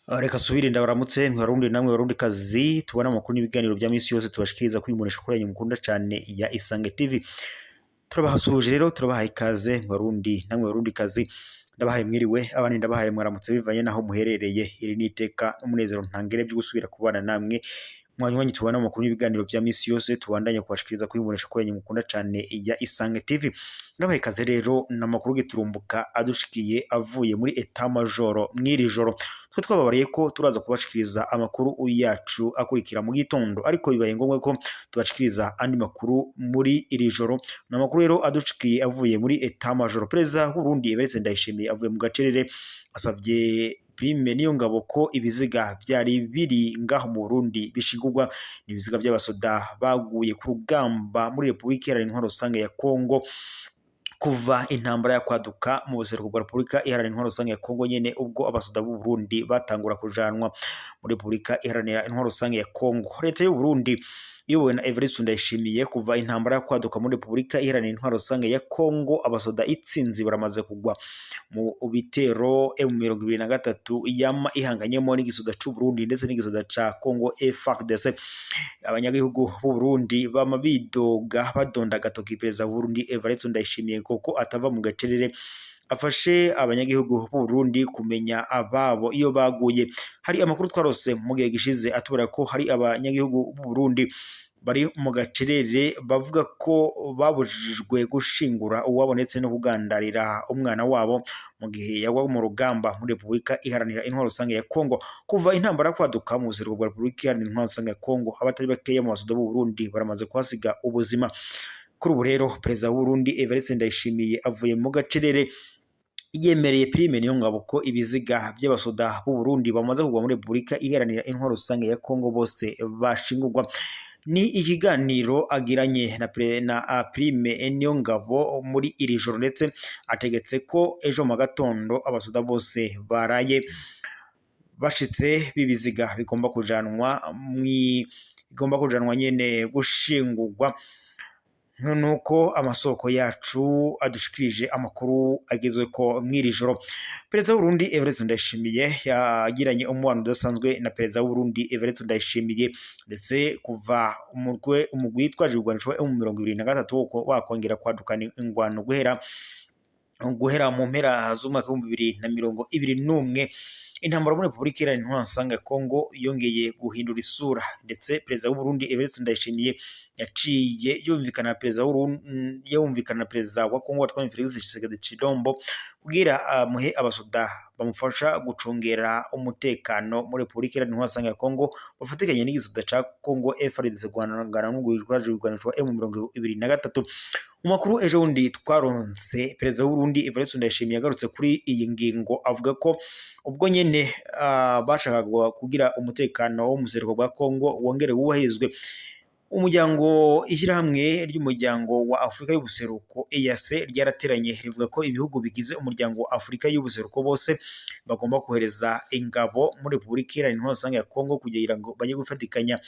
Reka subire ndabaramutse mwarundi namwe barundi kazi tubona amakuru n'ibiganiro bya misi yose tubashikiriza kwimunesha kuri yanyu mukunda cyane ya Isange TV. Turabahasuhuje rero, turabahaye ikaze mwarundi namwe barundi kazi, ndabahaye mwiriwe, abandi ndabahaye mwaramutse bivanye naho muherereye. Iri ni iteka n'umunezero ntangere byo gusubira kubana namwe mwanywanyi tubona amakuru n'ibiganiro bya misi yose tubandanya kubashikiriza kwimunesha kuri yanyu mukunda cyane ya Isange TV. Ndabahaye ikaze rero n'amakuru giturumbuka adushikiye avuye muri état major mw'iri joro. Twe twababariye ko turaza kubashikiriza amakuru yacu akurikira mu gitondo, ariko bibaye ngombwa ko tubashikiriza andi makuru muri iri joro. Ni amakuru rero adushikiye avuye muri état major. Perezida w'Uburundi Evariste Ndayishimiye avuye mu gacerere, asabye Prime Niyongabo ko ibiziga vyari biri ngaho mu Burundi bishingurwa. Ni ibiziga by'abasoda baguye ku rugamba muri Repubulika Iharanira Intwaro Rusange ya Kongo kuva intambara yakwaduka mu buseruko bwa Repubulika Iharanira Intwaro Rusange ya Kongo nyene, ubwo abasoda b'u Burundi batangura kujanwa muri Repubulika Iharanira Intwaro Rusange ya Kongo. Leta y'u Burundi iyobowe na Evariste Ndayishimiye, kuva intambara yakwaduka muri Repubulika Iharanira Intwaro Rusange ya Kongo, abasoda itsinzi baramaze kugwa mu bitero M23 yama ihanganyemo n'igisoda c'u Burundi ndetse n'igisoda ca Kongo FARDC. Abanyagihugu b'u Burundi bama bidoga, badonda agatoki perezida w'u Burundi Evariste Ndayishimiye kuko atava mu gacerere afashe abanyagihugu b'u Burundi kumenya ababo iyo baguye. Hari amakuru twarose mu gihe gishize atubwira ko hari abanyagihugu b'u Burundi bari mu gacerere bavuga ko babujijwe gushingura uwabo ndetse no kugandarira umwana wabo mu gihe yagwa mu rugamba muri Repubulika Iharanira Intwaro Rusange ya Kongo. Kuva intambara kwaduka mu buseruko bwa Repubulika Iharanira Intwaro Rusange ya Kongo, abatari bakeya mu basoda b'u Burundi baramaze kuhasiga ubuzima. Kuri ubu rero perezida w'u Burundi Evariste Ndayishimiye avuye mu gacerere, yemereye Prime Niyongabo ko ibiziga by'abasoda b'u Burundi bamaze kugwa muri Repubulika Iharanira Intwaro Rusange ya Kongo bose bashingurwa. Ni ikiganiro agiranye na Prime Niyongabo muri iri joro, ndetse ategetse ko ejo mu gatondo abasoda bose baraye bashitse b'ibiziga bigomba kujanwa nyene gushingurwa, nuko amasoko yacu adushikirije amakuru agezweko mw'iri joro. Perezida w'u Burundi Evariste Ndayishimiye yagiranye umubano udasanzwe na perezida w'u Burundi Evariste Ndayishimiye, ndetse kuva umugwi witwaje ibigwanisho M23 wakongera kwadukana ingwano guhera mu mpera z'umwaka w'2021, intambara muri Repubulika Iharanira Intwaro Rusange ya Kongo yongeye guhindura isura, ndetse perezida w'u Burundi Evariste Ndayishimiye yaciye yumvikana na perezida wa Kongo Antoine Felix Tshisekedi Tshilombo kugira amuhe abasoda bamufasha gucungera umutekano muri Repubulika Iharanira Intwaro Rusange ya Kongo, bafatikanye n'igisoda ca Kongo FARDC guhangana n'umugwi witwaje ibigwanisho M23. Mu makuru ejo bundi twaronse, perezida w'u Burundi Evariste Ndayishimiye yagarutse kuri iyi ngingo, avuga ko ubwo nyene bashakaga kugira umutekano wo mu buseruko bwa Kongo wongere wubahirizwe, umuryango, ishyirahamwe ry'umuryango wa Afurika y'ubuseruko EAC ryarateranye, rivuga ko ibihugu bigize umuryango wa Afurika y'ubuseruko bose bagomba kohereza ingabo muri Repubulika Iharanira Intwaro Rusange ya Kongo kugira ngo bajye gufatikanya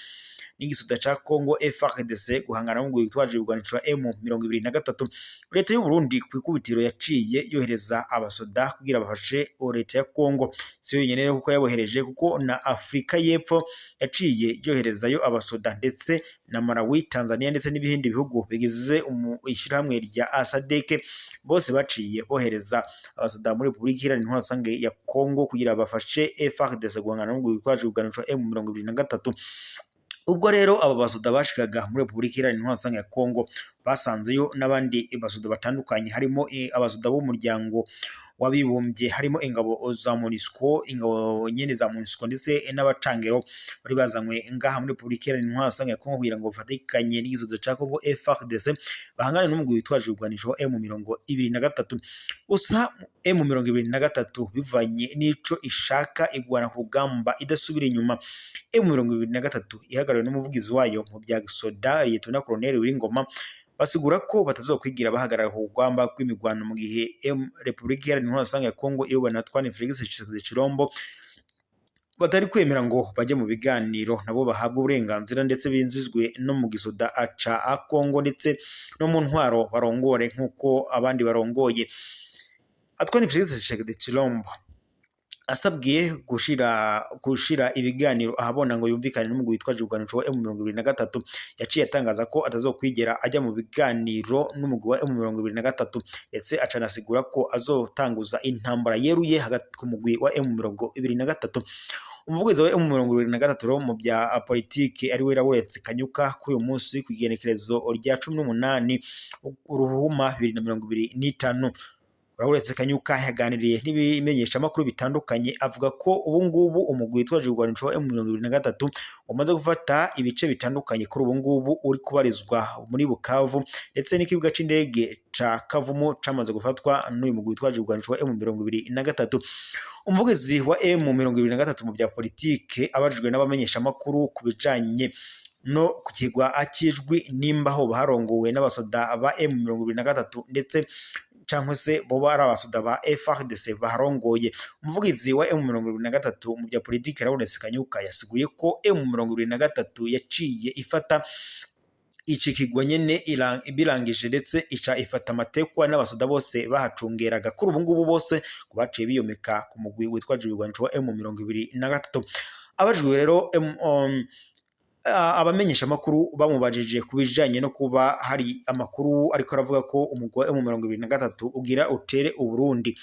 n'igisoda ca Kongo FARDC guhangana n'umugwi witwaje ibigwanisho wa M23. Leta y'u Burundi ku ikubitiro yaciye yohereza abasoda kugira bafashe leta ya Kongo. Si yo yonyene rero kuko yabohereje, kuko na Afurika y'Epfo yaciye yoherezayo abasoda, ndetse na Malawi, Tanzania ndetse n'ibindi bihugu bigize ishyirahamwe rya SADC, bose baciye bohereza abasoda muri Repubulika Iharanira Intwaro Rusange ya Kongo kugira bafashe FARDC guhangana n'umugwi witwaje ibigwanisho M23. Ubwo rero abo basoda bashikaga muri Repubulika Iharanira Intwaro Rusange ya Kongo, basanzeyo n'abandi basoda batandukanye, harimo abasoda b'umuryango w'abibumbye, harimo ingabo za MONUSCO, ingabo nyene za MONUSCO ndetse n'abacangero bari bazanywe ngaha muri Repubulika Iharanira Intwaro Rusange ya Kongo kugira ngo bafatikanye n'igisoda ca Kongo FARDC bahangane n'umugwi witwaje ibigwanisho M23. Gusa M23 bivanye n'ico ishaka, igwana ku rugamba idasubira inyuma. M23 ihagarariwe n'umuvugizi wayo mu bya gisoda, Liyetona Colonel Willy Ngoma, basigura ko batazokwigira bahagarara ku rugamba rw'imigwano mu gihe Repubulika Iharanira Intwaro Rusange ya Kongo iyobowe na Antoine Felix Tshisekedi Tshilombo Batari kwemera ngo bajye mu biganiro, nabo bahabwe uburenganzira ndetse binjizwe no mu gisoda ca Kongo ndetse no mu ntwaro, barongore nk'uko abandi barongoye. Antoine Felix Tshisekedi Tshilombo asabwiye gushira ibiganiro ahabona ngo yumvikane n'umugwi witwaje ibigwanisho wa M23. Yaciye atangaza ko atazokwigera ajya mu biganiro n'umugwi wa M23, ndetse acanasigura ko azotanguza intambara yeruye hagati ku mugwi wa M23. Umuvugizi wa M23 rero mu bya politike, ari we Lawrence Kanyuka, kuri uyu munsi ku igenekerezo rya 18 Ruhuma 2025, Lawrence Kanyuka yaganiriye n'ibimenyeshamakuru bitandukanye, avuga ko ubu ngubu umugwi witwaje ibigwanisho wa M23 umaze gufata ibice bitandukanye, kuri ubu ngubu uri kubarizwa muri Bukavu, ndetse n'ikibuga c'indege ca Kavumu camaze gufatwa n'uyu mugwi witwaje ibigwanisho wa M23. Umuvugizi wa M23 mu bya politike abajijwe n'abamenyeshamakuru ku bijanye no ku kigwa akijwi, nimba ho barongowe n'abasoda ba M23 ndetse cyangwa se boba ari abasoda ba FARDC baharongoye, umuvugizi wa M23 mu bya politike Lawrence Kanyuka yasiguye ko M23 yaciye ifata iki kigwa nyene birangije, ndetse ica ifata amatekwa n'abasoda bose bahacungeraga. Kuri ubu ngubu bose ngo baciye biyomeka ku mugwi witwaje ibigwanisho wa M23. Abajijwe rero, abamenyesha amakuru bamubajije ku bijanye no kuba hari amakuru ariko aravuga ko umugwi wa M23 ugira utere Uburundi,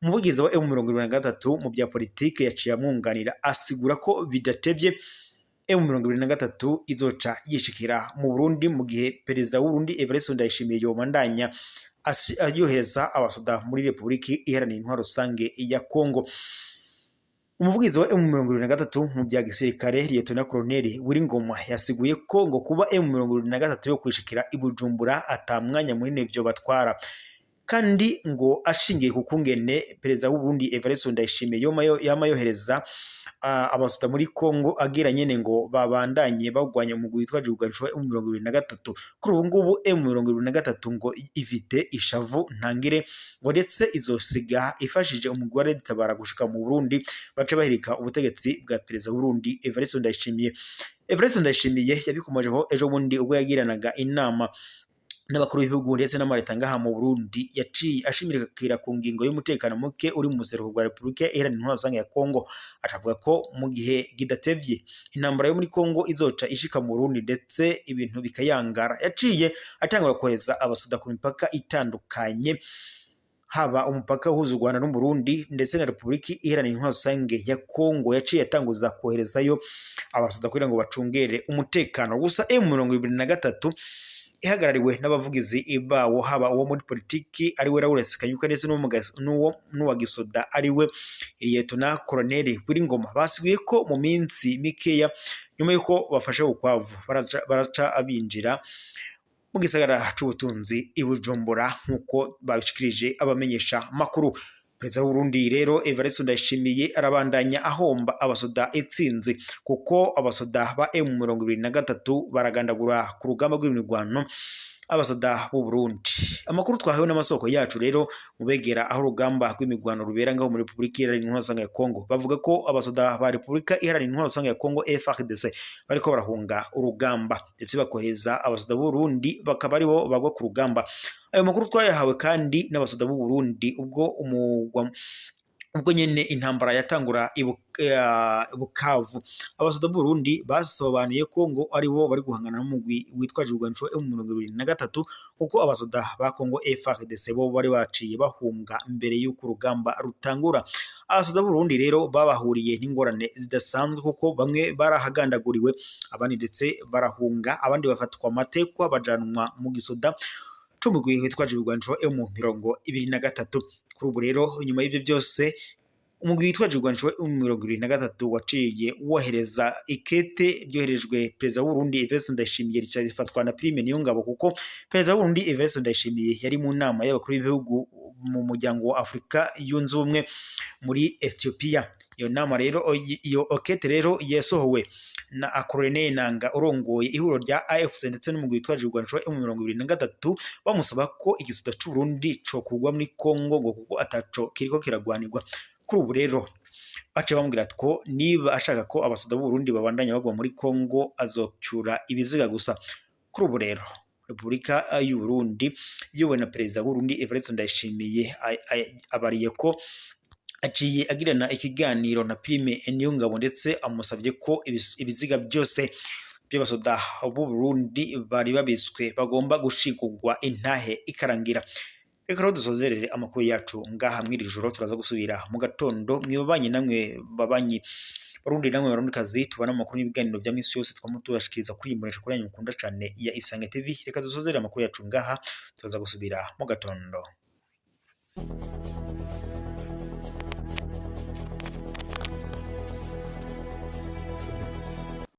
umuvugizi wa M23 mu bya politike yaciye amwunganira, asigura ko bidatevye M23 izoca yishikira mu Burundi, mu gihe perezida w'Uburundi Evariste Ndayishimiye yobandanya yohereza abasoda muri Republika Iharanira Intwaro Rusange ya Kongo. Umuvugizi wa M23 mu bya gisirikare, Lieutenant Colonel Willy, yasiguye ko ngo kuba M23 yo kwishikira i Bujumbura ata mwanya munini vyo batwara, kandi ngo ashingiye ku kungene perezida w'Uburundi Evariste Ndayishimiye yama yohereza abasoda muri Kongo, agira nyene ngo babandanye bagwanya umugwi witwaje ibigwanisho wa M23. Kuri ubu ngubu M23 ngo ifite ishavu ntangire, ngo ndetse izosiga ifashije umugwi wa Red Tabara gushika mu Burundi, bace bahirika ubutegetsi bwa perezida w'Uburundi Evariste Ndayishimiye. Evariste Ndayishimiye yabikomojeho ejo bundi ubwo yagiranaga inama n'abakuru b'ibihugu ndetse n'amareta ngaha mu Burundi. Yaciye ashimirikira ku ngingo y'umutekano muke uri mu buseruko bwa Republika Iharanira Intwaro Rusange ya Kongo, akavuga ko mu gihe kidatevye intambara yo muri Kongo izoca ishika mu Burundi ndetse ibintu bikayangara. Yaciye atangura kohereza abasoda ku mipaka itandukanye, haba umupaka uhuza u Rwanda n'Uburundi ndetse na Republika Iharanira Intwaro Rusange ya Kongo. Yaciye atanguza koherezayo abasoda kugira ngo bacungere umutekano. Gusa M23 ihagarariwe n'abavugizi bawo, haba uwo muri politiki ari we Lawrence Kanyuka, ndetse n'uwo n'uwa gisoda ari we Lieutenant Colonel Willy Ngoma, basiguye ko mu minsi mikeya nyuma y'uko bafashe Bukavu baraca abinjira mu gisagara c'ubutunzi i Bujumbura, nk'uko babishikirije abamenyesha makuru. Perezida w'Uburundi rero Evariste Ndayishimiye arabandanya ahomba abasoda itsinzi, kuko abasoda ba M23 baragandagura ku rugamba rw'imirwano abasoda b'u Burundi. Amakuru twahawe n'amasoko yacu rero mu begera aho urugamba rw'imirwano rubera ngaho muri Republika Iharanira Intwaro Rusange ya Kongo, bavuga ko abasoda ba Republika Iharanira Intwaro Rusange ya Kongo FARDC bariko barahunga urugamba, ndetse bakohereza abasoda b'u Burundi bakaba aribo bagwa ku rugamba. Ayo makuru twayahawe kandi n'abasoda b'u Burundi ubwo umugwa ubwo nyene intambara yatangura i Bukavu. Abasoda b'u Burundi basobanuye ko ngo aribo bari guhangana n'umugwi witwaje ibigwanisho M23, kuko abasoda ba Kongo FARDC bo bari baciye bahunga mbere y'uko urugamba rutangura. Abasoda b'u Burundi rero babahuriye n'ingorane zidasanzwe, kuko bamwe barahagandaguriwe, abandi ndetse barahunga, abandi bafatwa amatekwa bajanwa mu gisoda c'umugwi witwaje ibigwanisho M23. Kuri ubu rero, inyuma y'ibyo byose, umugwi witwaje ibigwanisho M23 waciye wohereza ikete ryoherejwe perezida w'Uburundi Evariste Ndayishimiye, rica rifatwa na Prime Niyongabo, kuko perezida w'Uburundi Evariste Ndayishimiye yari mu nama y'abakuru b'ibihugu mu muryango wa Afurika Yunze Ubumwe muri Ethiopia. Iyo nama rero, iyo okete rero yasohowe na Corneille Nanga urongoye ihuriro rya AFC ndetse n'umugwi witwaje ibigwanisho M23, bamusaba ko igisoda c'u Burundi cokugwa muri Kongo, ngo kuko ataco kiriko kiragwanirwa. Kuri ubu rero Baciye bamubwira ko niba ashaka ko abasoda b'u Burundi babandanya bagwa muri Kongo, azocyura ibiziga gusa. Kuri ubu rero Repubulika y'u Burundi iyobowe na Perezida w'u Burundi Evariste Ndayishimiye abariye ko aciye agirana ikiganiro na Prime Niyongabo, ndetse amusabye ko ibiziga byose by'abasoda b'u Burundi bari babitswe bagomba gushingurwa, intahe ikarangira. Reka rero dusozerere amakuru yacu ngaha mw'iri joro, turaza gusubira mu gatondo. Mwibabanye namwe babanyi, Barundi namwe Barundikazi, tubana amakuru n'ibiganiro bya misi yose twama tubashikiriza kuri iyi mbonesha kuri yanyu mukunda cane ya Isange TV. Reka dusozerere amakuru yacu ngaha, turaza gusubira mu gatondo.